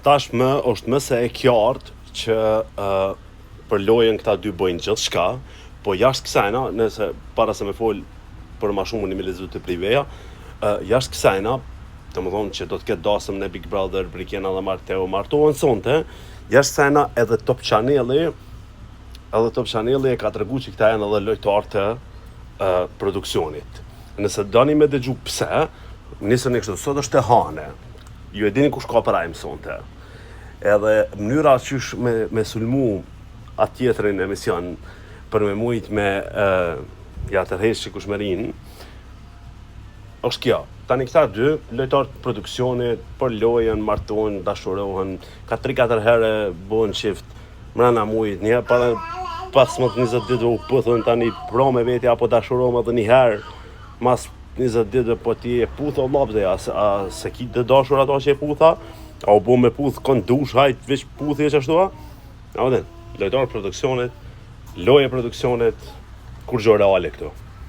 Tashmë është më se e qartë që uh, për lojën këta dy bëjnë gjithçka, po jashtë kësajna, nëse para se me fol për ma shumë unë me lexu të priveja, uh, jashtë kësajna, të më thonë që do të ketë dasëm në Big Brother, Brikena dhe Marteo martohen sonte, jashtë kësajna edhe Top Channeli, edhe Top Channeli e ka tregu që këta janë edhe lojtarë të uh, produksionit. Nëse doni me dëgju pse, nisën e kështu, sot është e hane, ju e dini kush ka prime sonte. Edhe mënyra qysh me, me sulmu atë tjetrin në emision për me mujt me uh, ja tërheq që kush mërin, është kjo. Tani këta dy, lojtarë të produksionit, për lojën, martohen, dashurohen, ka 3-4 herë bëhen çift mrena mujit, një herë para 15-20 ditëve u puthën tani pro me veti apo dashurohen edhe një herë mas 20 ditëve po ti e putha o vlla a, a se ki të dashur ato që e putha, a u bo me puth kon dush hajt veç puthi e qashtu a? A vëden, lojtarë produksionit, loje produksionit, kur reale këto.